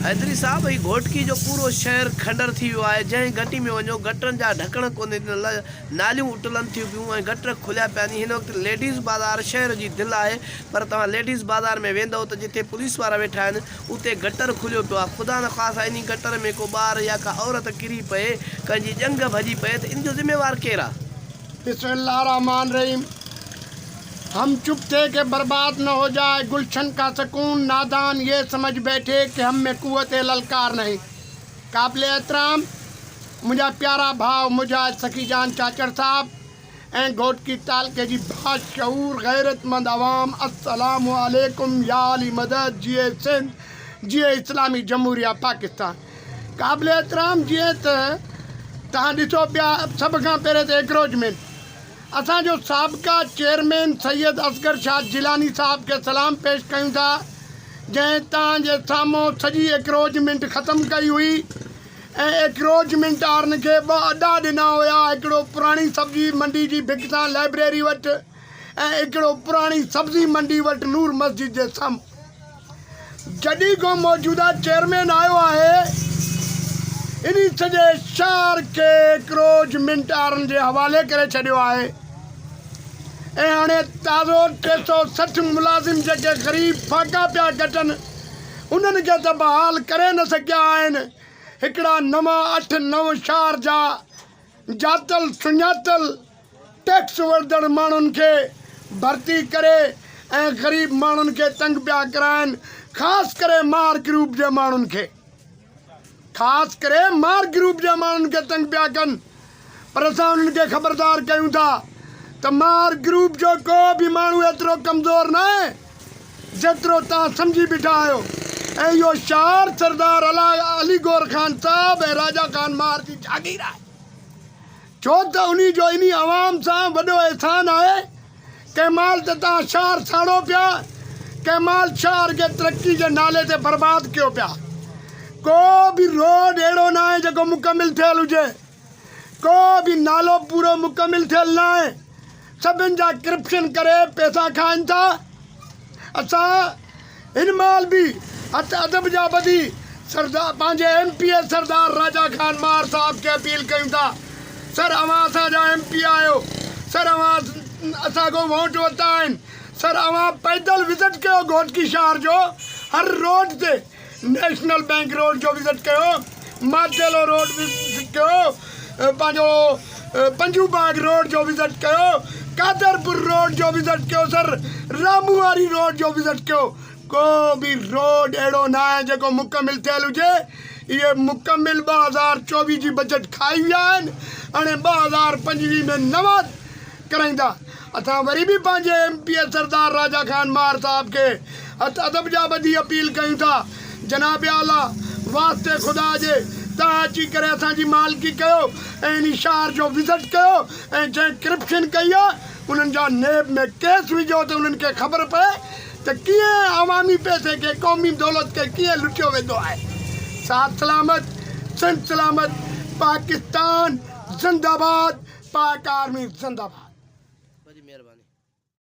حيدري صاحب هي گهوٽڪي جو پورو شهر کنڊر ٿي ويو آهي جنهن گهٽي ۾ وڃو گٽرن جا ڍڪڻ ڪونهي ڏنل ناليون اٽلن ٿيون پيون ۽ گٽر کليا پيا آهن هن وقت ليڊيز بازار شهر جي دل آهي پر توهان ليڊيز بازار ۾ ويندؤ ته جتي پوليس وارا ويٺا آهن اتي گٽر کليو پيو آهي خدا نخواسته انهي گٽر ۾ ڪو ٻار يا ڪا عورت ڪري پئي ڪنهن جي ڄنگهه ڀڄي پئي ته ان جو ذميوار ڪير آهي؟ بسم الله الرحمٰن الرحيم هم چپ ٿي ڪه برباد نه هو جائي گلشن ڪا سڪون نادان يه سمجھ بيٺي ڪه هم ۾ قوت للڪار نهين قابل احترام منهنجا پيارا ڀاء مجاهد سخي جان چاچڙ صاحب ۽ گهوٽڪي تعلقي جي باشعور غيرتمند عوام السلام عليڪم يا علي مدد جيئي سنڌ جيئي اسلامي جمهوريه پاڪستان قابل احترام جيئن ته توهان ڏسو پيا سڀ کان پهرين ته ايڪروچمينٽ اسان جو سابقه چيئرمين سيد اصغر شاهه جيلاني صاحب کي سلام پيش ڪيون ٿا جنهن توهان جي سامهون سڄي ايڪروچمينٽ ختم ڪئي هئي ۽ ايڪروچمينٽ وارن کي ٻه اڏا ڏنا هيا هڪڙو پراڻي سبزي منڊي جي ڀڪ سان لائبريري وٽ ۽ هڪڙو پراڻي سبزي منڊي وٽ نور مسجد جي سامهون. جڏهن کان موجوده چيئرمين آيو آهي انهي سڄي شهر کي اڪروچمينٽ وارن جي حوالي ڪري ڇڏيو آهي ۽ هاڻي تازو 360 ملازم جيڪي غريب فاقا پيا ڪٽن انهن کي ته بحال ڪري نه سگهيا آهن هڪڙا نوان اٺ نو شهر جا ڄاتل سڃاتل ٽيڪس وٺندڙ ماڻهن کي ڀرتي ڪري ۽ غريب ماڻهن کي تنگ پيا ڪرائن خاص ڪري مار گروپ جي ماڻهن کي خاص ڪري مار گروپ جي ماڻهن کي تنگ پيا ڪن پر اسان انهن کي خبردار ڪيون ٿا ته مار گروپ جو ڪو به ماڻهو ايترو ڪمزور ناهي جيترو توهان سمجهي بيٺا آهيو ۽ اهو شعار سردار علي گوهر خان صاحب ۽ راجا خان ماهر جي جاگير آهي ڇو ته انهي جو انهي عوام سان وڏو احسان آهي ڪنهن مهل ته توهان شهر ساڙو پيا ڪنهن مهل شهر کي ترقي جي نالي تي برباد ڪيو پيا ڪو به روڊ اهڙو ناهي جيڪو مڪمل ٿيل هجي ڪو به نالو پورو مڪمل ٿيل ناهي سڀن جا ڪرپشن ڪري پئسا کائن ٿا اسان هن مهل به هٿ ادب جا ٻڌي سردار پنهنجي ايم پي اي سردار راجا خان ماهر صاحب کي اپيل ڪيون ٿا سر اوهان اسان جا ايم پي آهيو سر اوهان اسان کان ووٽ ورتا آهن سر اوهان پيدل وزٽ ڪيو گهوٽڪي شهر جو هر روڊ تي نيشنل بئنڪ روڊ جو وزٽ ڪيو، مارٽيلو روڊ وزٽ ڪيو، پنهنجو پنجو باغ روڊ جو وزٽ ڪيو، قادرپور روڊ جو وزٽ ڪيو، سر رامون واري روڊ جو وزٽ ڪيو، ڪو به روڊ اهڙو ناهي جيڪو مڪمل ٿيل هجي، اهي مڪمل 2024 جي بجيٽ کائي ويا آهن، هاڻي 2025 ۾ نوان ڪرائيندا. اسان وري به پنهنجي ايم پي اي سردار راجا خان ماهر صاحب کي هٿ ادب جا ٻڌي اپيل ڪيون ٿا جناب اعليٰ واسطي خدا جي توهان اچي ڪري اسان جي مالڪي ڪيو ۽ انهي شهر جو وزٽ ڪيو ۽ جنهن ڪرپشن ڪئي آهي انهن جا نيب ۾ ڪيس وجهو ته انهن کي خبر پئي ته ڪيئن عوامي پئسي کي قومي دولت کي ڪيئن لٽيو ويندو آهي. ساٿ سلامت سنڌ سلامت پاڪستان زنده باد. پاڪ آرمي زنده باد.